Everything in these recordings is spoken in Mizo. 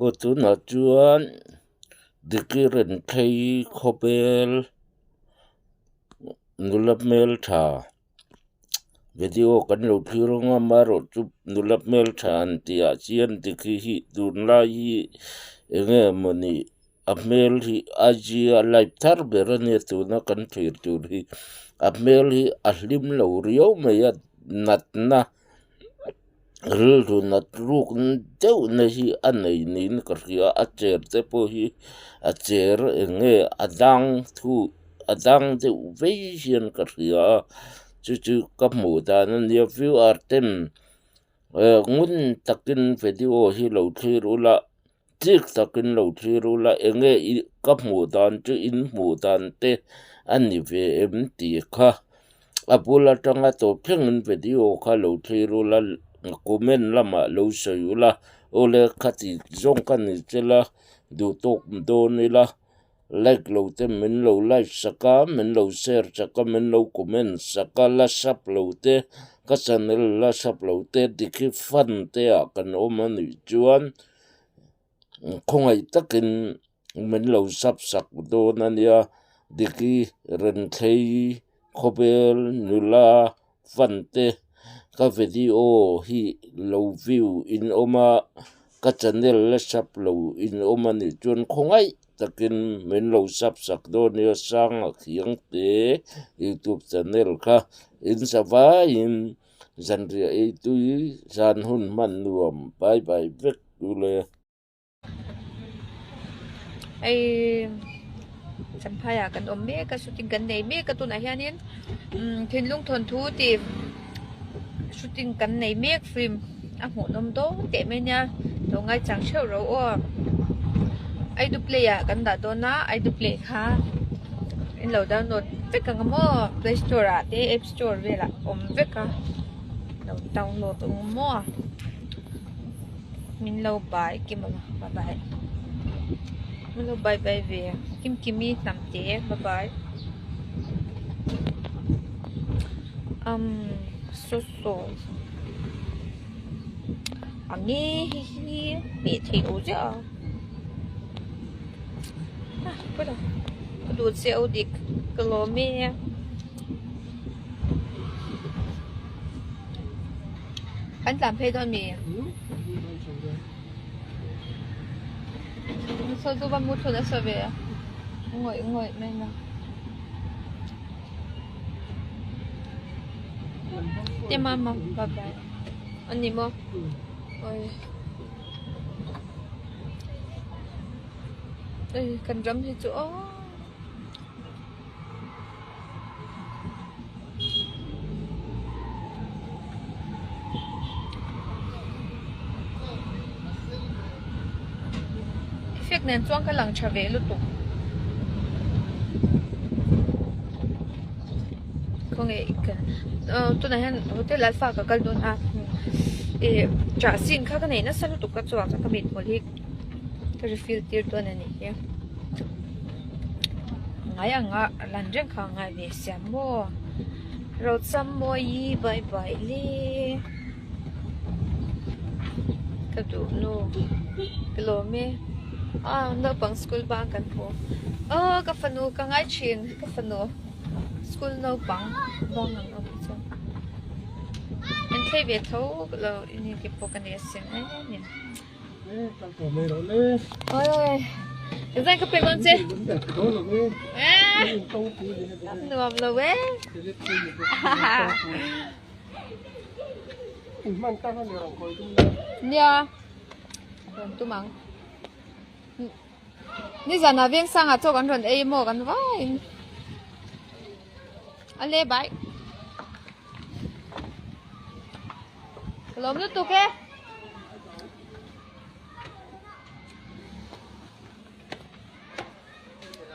Aw tunah chuan Diki Renthei khawvel nula hmeltha video kan lo thlir ang a amaherawhchu nula hmeltha an tih ah chian Diki hi tunlai hi eng nge mawni a hmel hi IG a live thar ber a nia tuna kan thlir tur hi a hmel hi a hlim lo riau mai a natna rilru nat ruk deuh na hi a nei niin ka hria a chair te pawh hi a chair eng nge a dang thu a dang deuh vei hian ka hria a chu chu ka hmuh dan a nia viewer ten ngun takin video hi lo thlir ula. Chik takin lo thlir ula enge i ka hmuh dan chu in hmuh dan te a ni ve em tih kha a bul atanga tawp thlengin video kha lo thlir ula comment lamah lo sawi ula awle khati zawng ka ni chela duh tawk dawn ila. Like lo te min lo like sak a, min lo share sak a, min lo comment sak a, la sub lo te ka channel la sub lo te dikhi fan te ah kan awm a nih chuan khawngaih takin min lo sub sak dawn a nia dikhi Renthlei khawvel nula fan te ka video hi lo view in awm a ka channel la sub lo in awm a nih chuan khawngaih takin min lo sub sak dawn nia Sanga Khiang te youtube channel kha in sa vaiin zanriah ei tui zan hun hman nuam bye bye vek ule. Hei Champhai ah kan awm mek a shooting kan nei mek a tunah hianin umm thinlung thawnthu tih shooting kan nei mek film a hmuhnawm dawn teh mai nia lo ngaichang theuh ro aw aidu play ah kan dah dawn a aidu play kha in lo download vek ang maw play store ah te app store velah awm vek a lo download ang maw. Min lo bai kim ang bye bye min lo bye bye ve kim kimi hnam te bye bye umm saw saw a nge hei hi hmeh theih loh ziah a ah pawi lo ka duh che o dik ka lawm e. Kan tlan phei dawn mi? Saw chu va mu thun a saw ve a ngawih ngawih mai na. Te mama bye bye. Ani maw? Oi. Oi kan ram hi chu aw. Effect nen chuan ka lang tha ve lutuk khawnge ah tunah hian hotel alpha ka kal dawn a ih chah sin kha ka nei nasa lutuk ka chuak a ka mithmul hi ka refill tir dawn a nih hi. Ngai anga lan reng kha a ngai ve sia maw Rochamawi bye bye le ka duh nu ka lawm e a naupang school bang kan hmu aw ka fanu ka ngai thin ka fanu school naupang bang ang awm chu an thlei ve tho lo ini te pawh ka nei asin e Ôi ôi Zan ka pe dawn che. Nuam lo e. Nia. Rawn tum ang. Nizan ah veng sang ah chaw kan rawn ei maw kan vaiin. A le bai. Ka lawm lutuk e.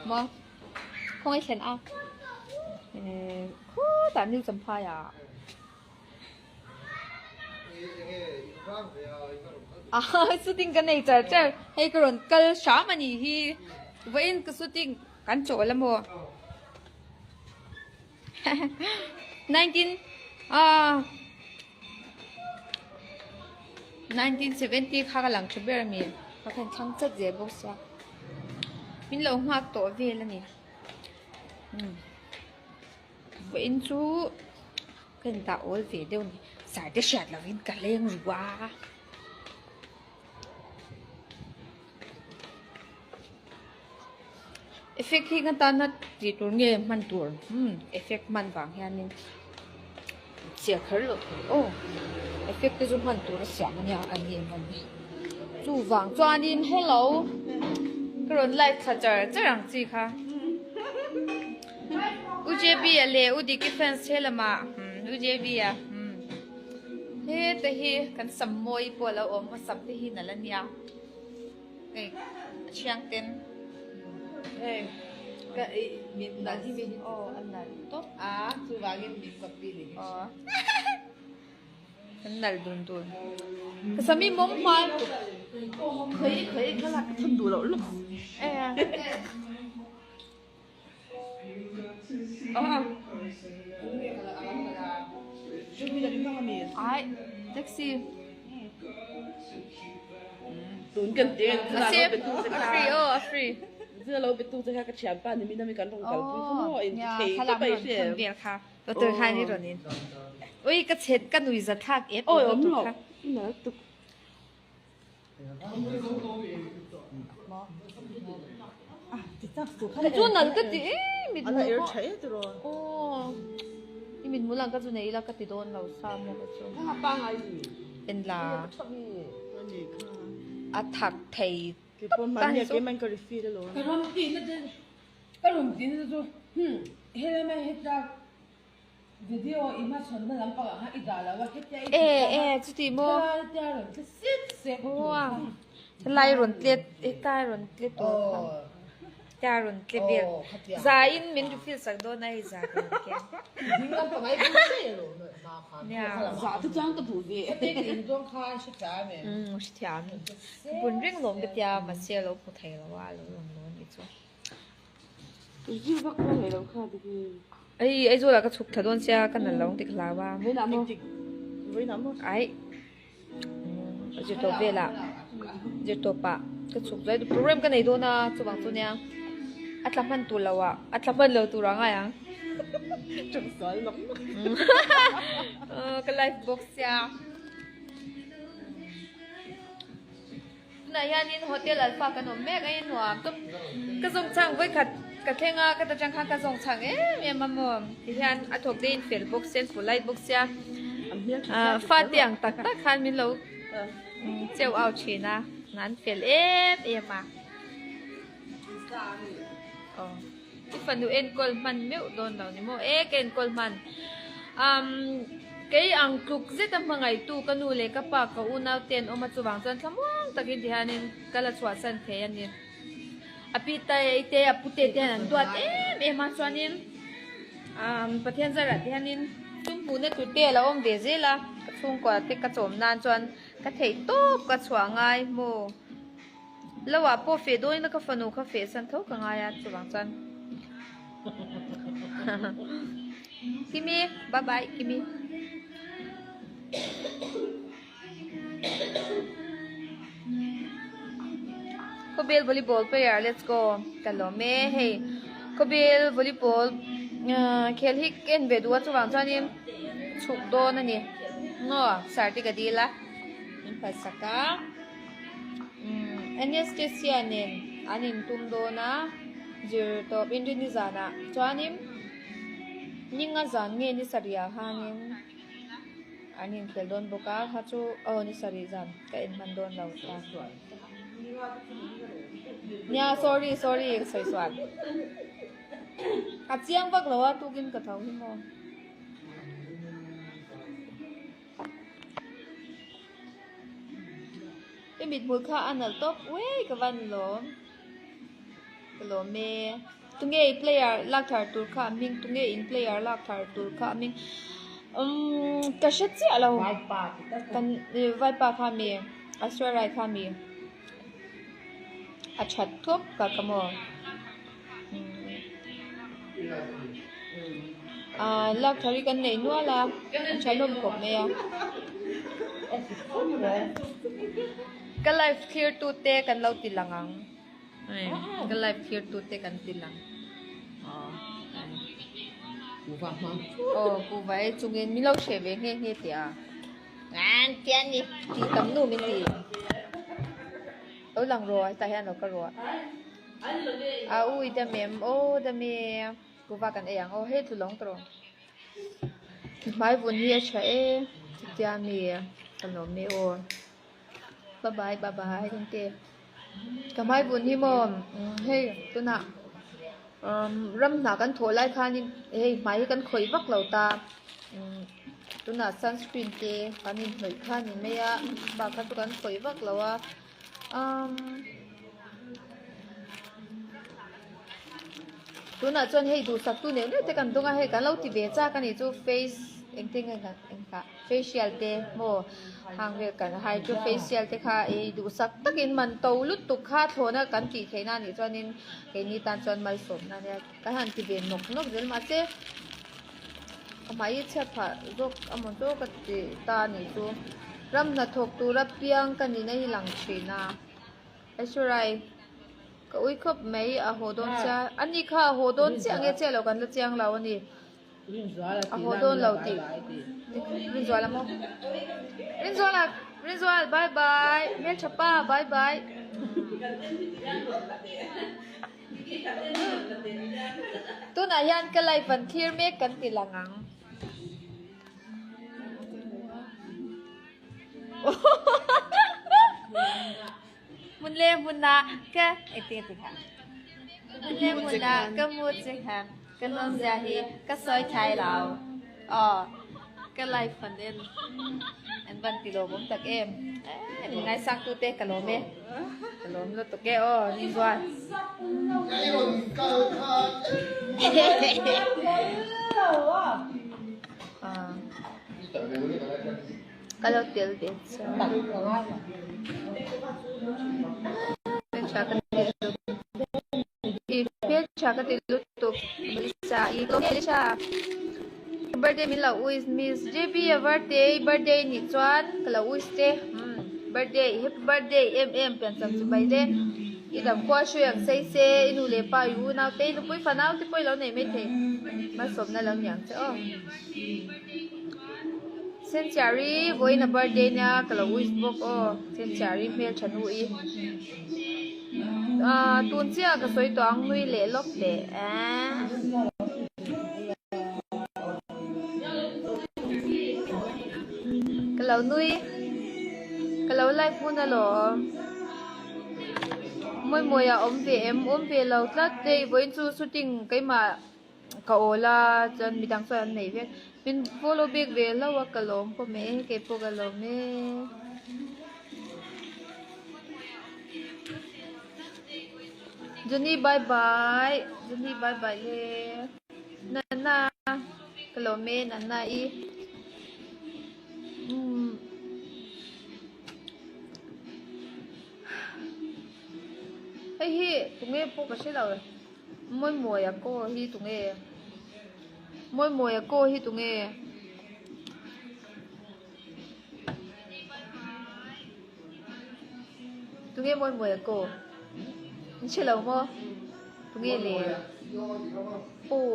Maw khawngaih thlen a eh khutah New Champhai ah a shooting ka nei char char hei ka rawn kal hram a nih hi vawiin ka shooting kan chawl a maw. 19 ah 1970 kha ka lang tha ber ami. Ka khan thlang chat zel bawk sia min lo nghak tawh vel a ni umm vawiin chu ka indah awl ve deuh a ni zar te hriat lovin ka leng ru a. Effect hi ka tana tih tur nge hman tur umm effect hman vang hianin chhiar kher loh tur aw effect te chu hman tur a siam ania an ni em ani chuvang chuanin hello ka rawn live thla char char ang chi kha U J B a leh U Diki fans he lamah U J B a umm heta hi kan sam mawi pawh a lo awm a sam te hi nalh ania. Hei a thiang ten hei ka i mit nalh hi mi aw a nalh tawp a chuvangin min copy ni hi aw kan nalh dun dun ka sami mawm hma khawi khawi thlalak ka thun duh loh lup e aw ai taxi tun kan ti a sir a free aw a free zia lo betu che kha ka thian pa ni mi na mi kan rong kal pui kha maw in nia thei thlalak pai rawn hre thun vel kha doctor khan i rawn in ui ka chet ka nui za thlak ep oi om lutuk lo kha na tuk Chu nal ka ti em mit hmuh pawh aw i mit hmuh lang ka chu nei ila ka ti dawn lo sa maw ka chu en la a thak thei tawp ta hi chu. E e chuti maw aw helai rawn tlet hetlai rawn tlet tur kha hetlai rawn tlet vel zaiin min refill sak dawn a hei zai ka rawn keng nia umm hrethiam bun reng lawm ka tia mahse a lo hmu thei lo a a lo lawm lo a nih chu. Ei Aizawl ah ka chhuk thla dawn sia ka nal lo ang tih ka hlau a. Ai zirtawp velah zirtawp ah ka chhuk zai program ka nei dawn a chuvang chu nia a tla hman tur lo ah a tla hman lo tur ah ngai ang. Ka live bawk sia. Tunah hianin Hotel Alpha kan awm mek a i nuam tawp. Ka zawng chhang vawikhat ka thleng a, ka ta chang khan ka zawng chhang em em a maw. Tihian a thawk te in fel bawk sia, an polite bawk sia. Fate ang tak tak khan min lo cheu au thin a, an fel em em a. Aw i fanu enkawl hman meuh dawn lo ni maw? E ka enkawl hman. Umm kei ang tluk zet a hmangaihtu ka nu leh ka pa ka unau te an awm a chuvang chuan thlamuang takin ti hianin ka la chhuahsan thei a ni. A pi te te a pu te te hian an duat em em a chuanin umm Pathian zarah ti hianin sum hmuhna tur te a lo awm ve zel a ka chhungkua te ka chawm nan chuan ka theih tawp ka chhuah ngai maw. Lo ah pawh feh dawn ila ka fanu kha feh san tho ka ngai a chuvang chuan Kimi bye bye Kimi Khawbel volleyball player let's go ka lawm e hei Khawbel volleyball khel hi ka en ve duh a chuvang chuanin chhuk dawn a ni maw sir te ka dil a min phalsak a. Anastasia nen an intum dawn a, zir tawp Inrini zanah chuanin ninga zan nge ni sarih ah khanin an inkhel dawn bawk a, kha chu aw ni sarih zan ka en hman dawn lo ta. Nia sorry sorry ka sawi sual. A chiang vak lo a tukin ka tho hi maw. I mithmul kha a nalh tawp uai ka van lawm ka lawm e tunge i player lak thar tur kha a hming tunge in player lak thar tur kha a hming umm ka hre chiah lo kan vaipa kha mi Aishwarya kha mi a that tawp ka ka maw. Aaa lak thar hi kan nei nual a a tha hlawm khawp mai a. Ka live thlir tu te kan lo ti lang ang. Ka live thlir tu te kan ti lang. Aw kuhva ei chungin min lo hreh ve nghe nghe teh a. An ti a ni tih tam nu min ti. Lo lang rawh hetah hian lo ka rawh. A ui dam em aw dam e kuhva kan ei ang aw hei tlu lawng ta rawh. Hmai vun hi a tha e chutia mi ka lawm e aw bye bye bye bye engte ka hmai vun hi maw hei tunah ram hna kan thawh lai khanin hei hmai hi kan khawih vak lo ta tunah sunscreen te kan inhnawih kha a ni mai a bak kha chu kan khawih vak lo a Tunah chuan hei duhsak tu neuh neuh te kan dawng a hei kan lo ti ve chak a nih chu face engtin nge kan engkah facial te maw hang vel kan hydro facial te kha ei duhsak takin man to lutuk kha thlawhna kan tih theihna a nih chuanin keini tan chuan malsawmna ania kan han ti ve nawk nawk zel mahse a hmai hi chhiat phah zawk amaw chu ka ti ta a nih chu ram hnathawk tura piang ka nihna hi lang thin a Aishwarya ka ui khawp mai a haw dawn chiah a ni kha a haw dawn chiah nge chiah lo kan la chiang lo a ni a haw dawn lo tih Rinzuala maw Rinzuala Rinzual bye bye hmeltha pa bye bye. Tunah hian ka live an thlir mek kan ti lang ang. Hmun le hmun ah ka engtin ka ti kha. Hmun le hmun ah ka mu che kha ka nawn zia hi ka sawi thai lo. Aw ka live an en an van ti lawmawm tak em. Min ngaisang tu te ka lawm e. Ka lawm lutuk e aw ni chuan. Ka lo tel ve chiang. Hmeltha ka ti lutuk. I hmeltha ka ti lutuk. Melissa i Melissa. Birthday min lo wish Miss JB a birthday birthday nih chuan ka lo wish che. Birthday happy birthday em em piancham chu bai le. I dam khua hruai ang sei se i nu leh pa i unau te i nupui fanau te pawh i lo nei maithei. Malsawmna lo ni ang che aw. Senchari vawiin a birthday nia ka lo wish bawk aw Senchari hmeltha nu i ah tun chiah ka sawi tawh ang nui leh lawk teh eh. Ka lo nui ka lo live hun alawm mawi mawi a awm ve em awm ve lo tlat hei vawiin chu shooting keimah. Ka awl a chuan midang chuan an nei vek min follow bik ve hlauh a ka lawm pawh mai e keipawh ka lawm e. Johnny bye bye Johnny bye bye le Nana ka lawm e Nana i umm hei hi tunge pawh ka hre lo. Mawimawia kaw hi tunge? Mawimawia kaw hi tunge? Tunge Mawimawia kaw? In hre lo maw? Tunge le? Aw.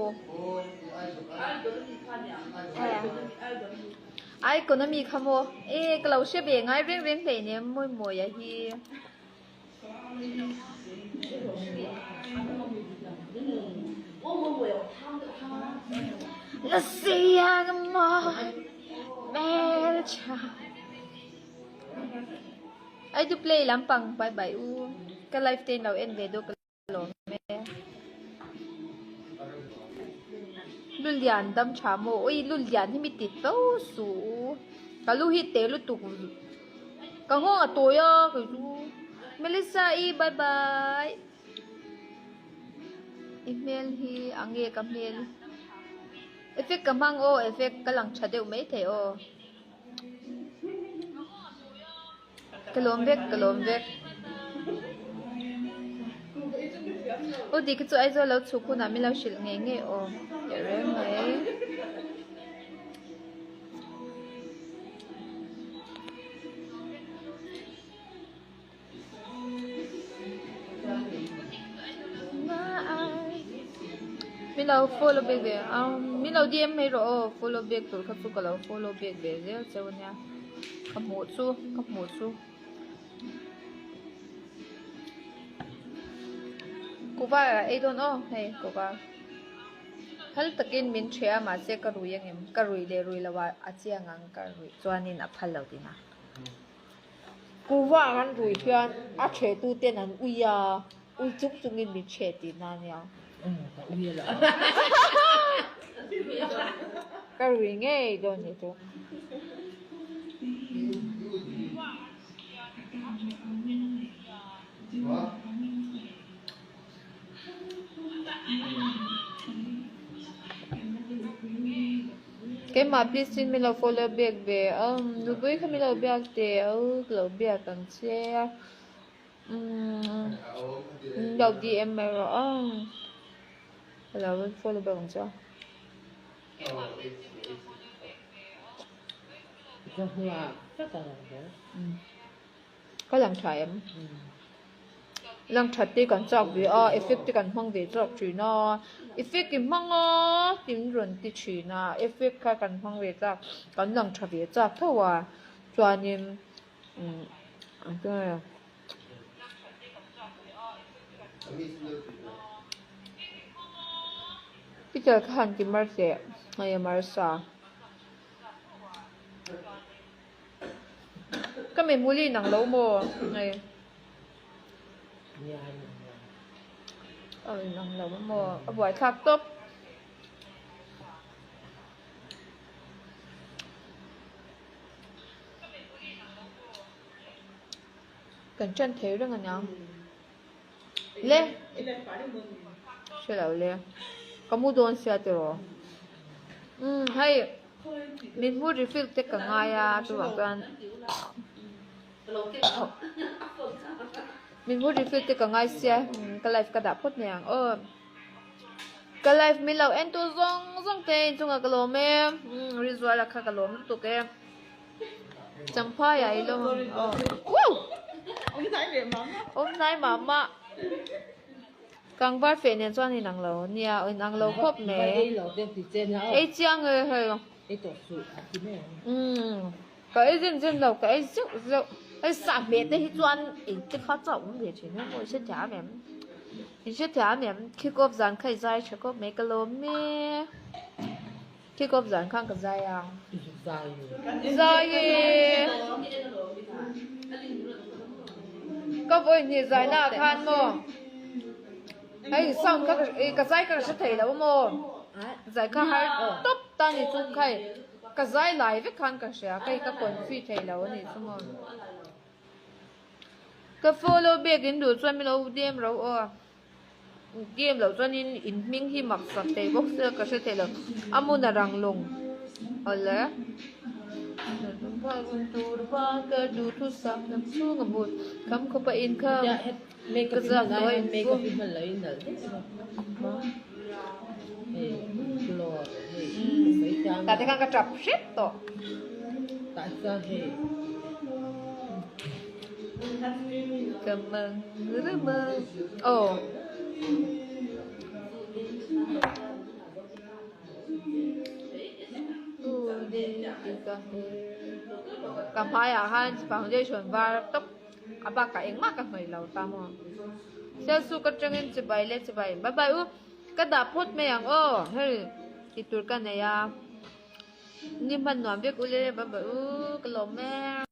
Icon ami kha maw? E ka lo hre ve ngai reng reng hleinem Mawimawia hi. Ai tu play lampang bye bye u ka live te in lo en ve dawk alawm e Lulian dam tha maw ui Lulian hi mi ti tho suh u ka lu hi te lutuk. Ka nghawng a tawi a kei chu Melissa i bye bye i hmel hi a nge ka hmel effect ka hmang aw effect ka lang tha deuh mai thei aw ka lawm vek ka lawm vek u dik chu Aizawl lo chhuk hunah min lo hrilh ngei ngei aw tehreng mai. Min lo follow back ve a, min lo DM mai rawh aw, follow back tur kha chu ka lo follow back ve zel cheu ania, ka hmuh chu, ka hmuh chu. Kuva ah ei dawn aw hei kuva phal takin min ṭheh a mahse ka rui angem ka rui leh rui loh ah a chiang ang ka ruih chuanin a phal lo tihna. Kuva ah an rui hian a ṭheh tu ten an ui a ui chung chungin min ṭheh tihna ania. Ka rui ngei dawn nih chu. Keimah please in min lo follow back ve umm nupui kha min lo biak teh au ka lo biak ang che a umm min lo DM mai rawh aw ka lo follow back ang che a. Ka lang tha em? Lang that te kan chak ve a, effect te kan hmang ve chak thin a, effect i hmang a tin rawn ti thin a, effect kha kan hmang ve chak, kan lang tha ve chak tho a, chuanin umm Peter kha han ti mar teh, hei a mar sa. Ka mi hmul in ang lo maw? Hei. A in ang lo maw? A buaithlak tawp. Kan ṭan thei reng a nia. Le! Hre lo le. Ka mu dawn sia tiraw. Umm hei min hmu refill te ka ngai a chuvang chuan min hmu refill te ka ngai sia ka live ka dah phawt mai ang aw. Ka live min lo en tu zawng zawng te inchungah ka lawm e. Rinzuala kha ka lawm lutuk e. Champhai ah i lawm aw Woo! Awm hnai mah mah Kangvar feh nen chuan inang lo nia inang lo khawp mai ei chiang e hei umm ka ei zin zin lo ka ei zeuh zeuh hei sah hmeh te hi chuan ei te kha chu a awm ve thin em aw i hrethiam em i hrethiam em kick off zan kha i zai tha khawp mai ka lawm e. Kick off zan khan ka zai a. Zai e. Ka vawi hnih zai na ah khan maw. Hei sound kha ka zai ka hre thei lo maw. Zai kha har tawp ta ni chu khai. Ka zai lai vek khan ka hria kei ka confi thei lo a ni chu maw. Ka follow back in duh chuan min lo dem ro aw. Game loh chuanin in hming hi mak sak thei bawk sia ka hre thei lo a hmun a rang lawng awle tah te khan ka tap hrep tawh. Aw. Ka hmaiah khan foundation var tawp a bakah engmah ka hnawih lo ta maw. Sialsuk atangin chibai leh chibai bye bye u ka dah phawt mai ang aw hei tih tur ka nei a ni hman nuam vek ule bye bye u ka lawm e.